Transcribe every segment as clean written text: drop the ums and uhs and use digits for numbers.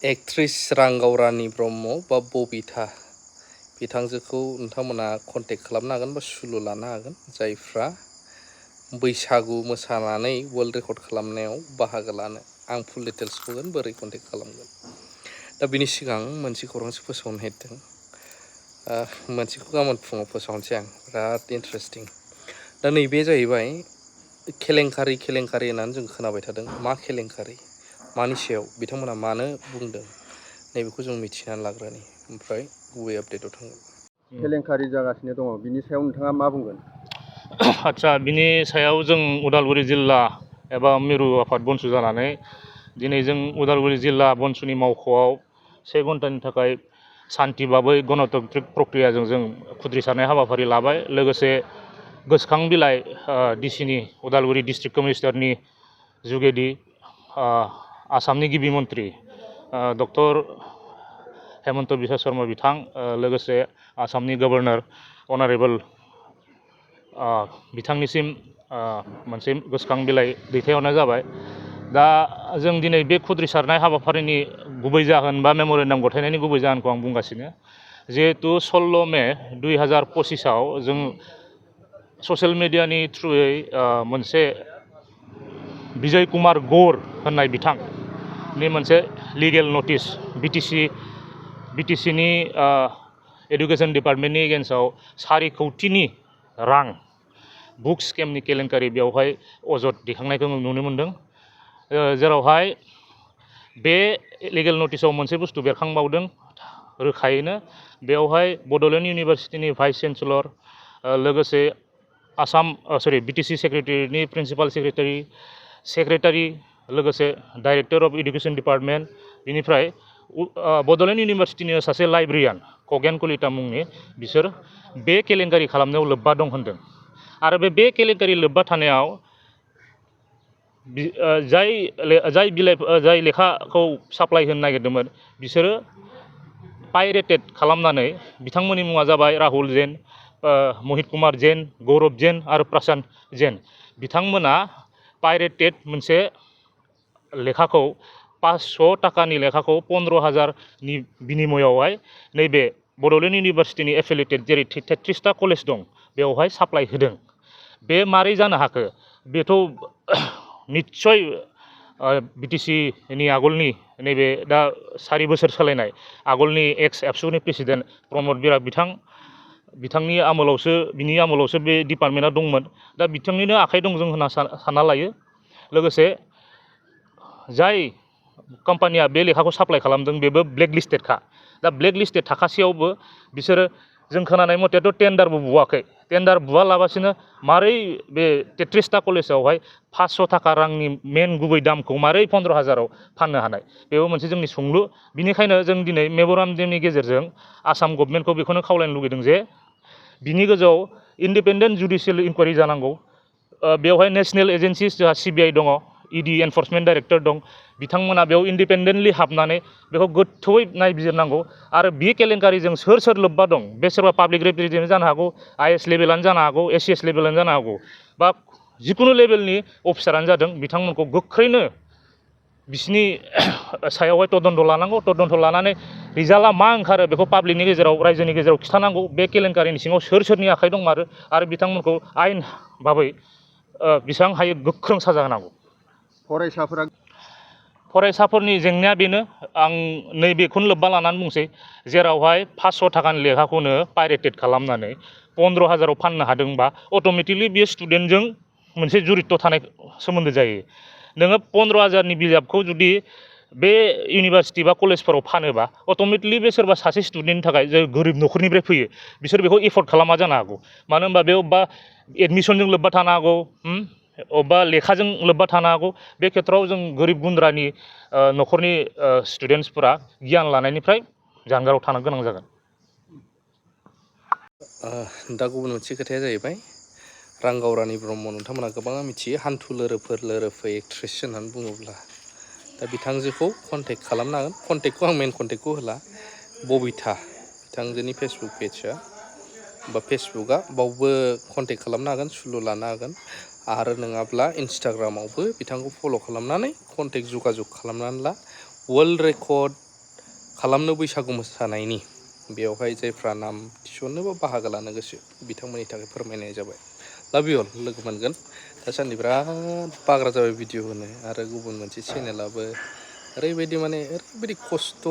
Actress रांगावरानि Brahma बा बबिता बिथांजोखौ नोंथांमोना contact खालामनो हागोन बा सुलु लानो हागोन जायफ्रा बैसागु मोसानानै वर्ल्ड रेकर्ड खालामनायाव बाहागो लानो आं फुल डिटेल्स होगोन बोरै कन्टेक्ट खालामगोन। दा बिनि सिगां मोनसे खौरांसो फोसावनो नागिरदों। मोनसेखौ गाबोन फुङाव फोसावनोसै आं बिराद इन्टारेस्टिं। दा नैबे जाहैबाय केलेंकारि होननानै जों खोनाबाय थादों। मा केलेंकारि मानि सायाव बिथांमोना मानो बुंदों नैबेखौ जों मिथिनानै लाग्रोनि ओमफ्राय गुबै आपडेटआव थांगोन। केलेंकारि जागासिनो दङ बिनि सायाव नोंथाङा मा बुंगोन? आदसा बिनि सायाव जों उदालगुरि जिल्ला एबा मिरु आफाद बनसु जानानै दिनै जों उदालगुरि जिल्ला बनसुनि मावख'आव 1 घन्टानि थाखाय सान्थि बाबै गणतान्त्रिक प्रक्रियाजों जों खुद्रिसारनाय हाबाफारि लाबाय। लोगोसे गोसोखां बिलाइ डिसिनि उदालगुरि डिस्ट्रिक्ट कमिशनारनि जुगेदि आसामनि गिबि मन्त्रि डक्टर हेमन्त बिश्व शर्मा बिथां लोगोसे आसामनि गभर्नर अनारेबल बिथांनिसिम मोनसे गोसोखां बिलाइ दैथायहरनाय जाबाय। दा जों दिनै बे खुद्रिसारनाय हाबाफारिनि गुबै जाहोन बा मेम'रेन्डाम गथायनायनि गुबै जाहोनखौ आं बुंगासिनो। जिहेतु 16 मे 2025आव जों ससियेल मिडियानि थ्रुयै मोनसे बिजय कुमार गौर होननाय बिथांनि मोनसे लिगेल नटिस बिटिसिनि एडुकेसन डिपार्टमेन्टनि एगेन्स्टआव 4 कौटिनि रां बुक स्केमनि केलेंकारि बेवहाय अजद दैखांनायखौ जों नुनो मोन्दों। जेरावहाय बे लिगेल नटिसआव मोनसे बुस्थु बेरखांबावदों रोखायैनो बेवहाय बड'लेण्ड इउनिभारसिटिनि भाइस चेन्सेलर लोगोसे बिटिसि सेक्रेटारिनि प्रिन्सिपाल सेक्रेटारि लोगोसे डाइरेक्टर अफ इडुकेसन डिपार्टमेन्ट बिनिफ्राय बड'लेण्ड इउनिभारसिटिनि सासे लाइब्रेरियान खगेन कलिता मुंनि बिसोर बे केलेंकारि खालामनायाव लोब्बा दं होनदों। आरो बे केलेंकारि लोब्बा थानायाव जाय लेखाखौ साप्लाय होनो नागिरदोंमोन बिसोरो पाइरेटेड खालामनानै बिथांमोननि मुङा जाबाय राहुल जैन, महित कुमार जैन, गौरब जैन आरो प्रशान्त जैन। बिथांमोना पाइरेटेड मोनसे लेखाखौ 500 टाकानि लेखाखौ 15,000नि बिनिमयआवहाय नैबे बड'लेण्ड इउनिभारसिटिनि एफिलिएटेड जेरै 33टा कलेज दं बेवहाय साप्लाय होदों। बे मारै जानो हाखो? बेथ' निस्सय बिटिसिनि आगोलनि नैबे दा 4 बोसोर सोलायनाय आगोलनि एक्स एबसुनि प्रेसिडेन्ट प्रमद बिराग बिथांनि आमोलावसो बे डिपार्टमेन्टआ दंमोन। दा बिथांनिनो आखाइ दं जों होनना सानना लायो। लोगोसे जाय कम्पानिया बे लेखाखौ साप्लाय खालामदों बेबो ब्लेकलिस्टेडखा। दा ब्लेकलिस्टेड थाखासेयावबो बिसोरो जों खोनानाय मथेथ' टेन्डारबो बुवाखै। टेन्डार बुवालाबासिनो मारै बे 33टा कलेजावहाय 500 टाका रांनि मेन गुबै दामखौ मारै 15,000आव फाननो हानाय? बेबो मोनसे जोंनि सोंलु। बिनिखायनो जों दिनै मेम'रेन्डामनि गेजेरजों आसाम गभर्नमेन्टखौ बेखौनो खावलायनो लुगैदों जे बिनि गोजौआव इन्डिपेन्डेन्ट जुडिसियेल इनकुवारि जानांगौ। बेवहाय नेशनेल एजेन्सिस जोंहा CBI दङ, ED एनफर्समेन्ट डाइरेक्टर दं। बिथांमोना बेयाव इन्डिपेन्डेन्टलि हाबनानै बेखौ गोथौयै नायबिजिरनांगौ। आरो बे केलेंकारिजों सोर लोब्बा दं? बे सोरबा पाब्लिक रिप्रेजेन्टेटिभ जानो हागौ, IAS लेभेलानो जानो हागौ, ACS लेभेलानो जानो हागौ, बा जिकुनु लेभेलनि अफिसारानो जादों बिथांमोनखौ गोख्रैनो बिसिनि सायावहाय तदन्त लानांगौ। तदन्त लानानै रिजाल्टआ मा ओंखारो बेखौ पाब्लिकनि गेजेराव रायजोनि गेजेराव खिन्थानांगौ। बे केलेंकारिनि सिङाव सोरनि आखाइ दं आरो बिथांमोनखौ आयेन भाबै बेसेबां हायो गोख्रों साजा होनांगौ। फरायसाफोरनि जेंनाया बेनो, आं नैबेखौनो लोब्बा लानानै बुंसै। जेरावहाय 500 टाकानि लेखाखौनो पाइरेटेड खालामनानै 15,000आव फाननो हादोंबा अट'मेटिकलि बेयो स्टुडेन्टजों मोनसे जुरित्त थानाय सोमोन्दो जायो। नोङो 15,000नि बिजाबखौ जुदि बे इउनिभारसिटि बा कलेजफोराव फानोबा अट'मेटिकलि बे सोरबा सासे स्टुडेन्टनि थाखाय जे गोरिब न'खरनिफ्राय फैयो बिसोर बेखौ एफर्ड खालामा जानो हागौ। मानो होनबा बे अबेबा एडमिसनजों लोब्बा थानो हागौ, अबेबा लेखाजों लोब्बा थानो हागौ। बे खेत्रआव जों गोरिब गुन्द्रानि न'खरनि स्टुडेन्टसफोरा गियान लानायनिफ्राय जानगाराव थानो गोनां जागोन। दा गुबुन मोनसे खोथाया जाहैबाय रांगावरानि ब्रह्म नोंथांमोना गोबाङा मिथियो। हान्थु लोरोफै एक्ट्रेस होननानै बुङोब्ला दा बिथांजोखौ कन्टेक्ट खालामनो हागोन। कन्टेक्टखौ आं मेन कन्टेक्टखौ होला। बबिता बिथांजोनि फेसबुक पेजआ बा फेसबुकआ बावबो कन्टेक्ट खालामनो हागोन, सुलु लानो हागोन। आरो नङाब्ला इन्सटाग्रामावबो बिथांखौ फल' खालामनानै कन्टेक्ट जगाजग खालामनानै ला। वर्ल्ड रेकर्ड खालामनो बैसागु मोसानायनि बेवहाय जायफ्रा नाम थिसननो बा बाहागो लानो गोसो बिथांमोननि थाखाय फोरमायनाय जाबाय। लाभ इउ अल लोगो मोनगोन। दासान्दि बिराद बाग्रा जाबाय भिडिअ होनो आरो गुबुन मोनसे चेनेलाबो ओरैबायदि ओरैबायदि खस्थ'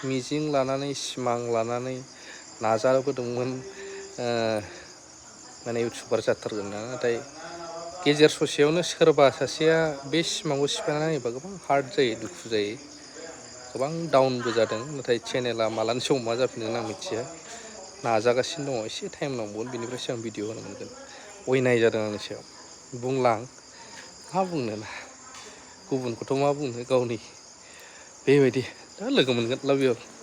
मिजिं लानानै सिमां लानानै नाजाबोदोंमोन माने इउटुबार जाथारगोन ना, नाथाय गेजेर ससेयावनो सोरबा सासेया बे सिमांखौ सिफायना नायोबा गोबां हार्ड जायो, दुखु जायो, गोबां डाउनबो जादों। नाथाय चेनेला मालानि समाव मा जाफिनगोन आं मिथिया, नाजागासिनो दङ। एसे टाइम नांबावगोन, बेनिफ्रायसो आं भिडिअ होनो मोनगोन। अयनाय जादों आंनि सायाव। बुंला आं मा बुंनो ना, गुबुनखौथ' मा बुंनो, गावनि बेबायदि। दा लोगो मोनगोन। लाभ इउ अल।